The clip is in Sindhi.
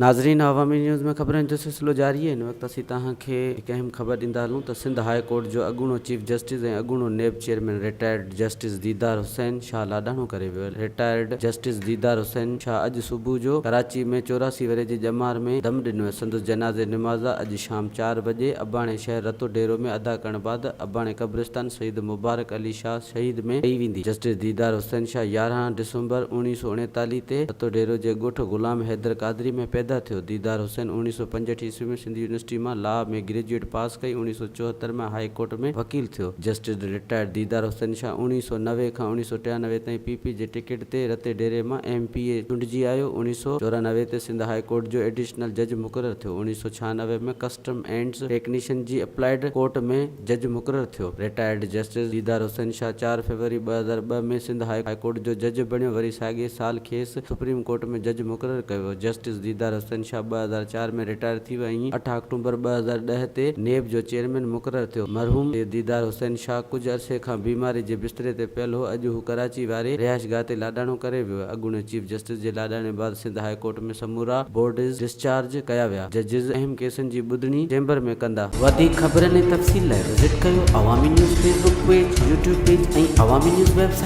ناظرين عوامي نيوز ۾ خبرن جو سلسلو جاري آهي هن وقت اسين توهان کي هڪ اهم خبر ڏيندا هلون ته سنڌ هاء ڪورٽ جو اڳوڻو چيف جسٽس ۽ اڳوڻو NAB chairman retired justice Didar Hussain Shah لاڏاڻو ڪري ويو رٽائرڊ جسٽس ديدار حسين شاهه اڄ صبح جو ڪراچي ۾ 84 ورهيه جي ڄمار ۾ دم ڏنو سندس جنازي نماز اڄ شام چار بجي اباڻي شهر رتو ڊيرو ۾ ادا ڪرڻ بعد اباڻي قبرستان سيد مبارڪ علي شاهه شهيد ۾ ڪئي ويندي. جسٽس ديدار حسين شاهه 11 ڊسمبر 1939 تي رتوڍيرو جي ڳوٺ غلام حيدر قادري ۾ پيدا ٿيو. ديدار حسين 1965 عيسوي ۾ سنڌ يونيورسٽي مان لا ۾ گريجوئيٽ پاس ڪئي. 1974 ۾ هائي ڪورٽ ۾ وڪيل ٿيو. جسٽس رٽائرڊ ديدار حسين شاهه 1990 کان 1993 تائين پي پي جي ٽڪيٽ تي رتي ڊيري مان ايم پي اي چونڊجي آيو. 1994 تي سنڌ هائي ڪورٽ جو ايڊيشنل جج مقرر ٿيو. 1996 ۾ ڪسٽم اينڊز ٽيڪنيشن جي اپلائيڊ ڪورٽ ۾ جج مقرر ٿيو. رٽائرڊ جسٽس ديدار حسين شاهه چار فيبروري 2002 ۾ سنڌ هاء ڪورٽ جو جج بڻيو وري ساڳئي سال کيس سپريم ڪورٽ ۾ جج مقرر ڪيو ويو. جسٽس ديدار حسين شاهه 2004 ۾ رٽائر ٿي ويو ۽ اٺ آڪٽومبر 2010 تي نيب جو چيئرمين مقرر ٿيو. مرحوم ديدار حسين شاهه ڪجهه عرصي کان بيماري جي بستري تي پيل هو اڄ هو ڪراچي واري رهائشگاهه تي لاڏاڻو ڪري ويو. اڳوڻي چيف جسٽس جي لاڏاڻي بعد سنڌ هاء ڪورٽ ۾ سمورا بورڊز ڊسچارج ڪيا ويا. ججز اهم ڪيسن جي ٻڌڻي چيمبر ۾ ڪندا. وڌيڪ خبرن ۽ تفصيل لاء وزٽ ڪيو Awami news Facebook page, YouTube page ۽ Awami news website.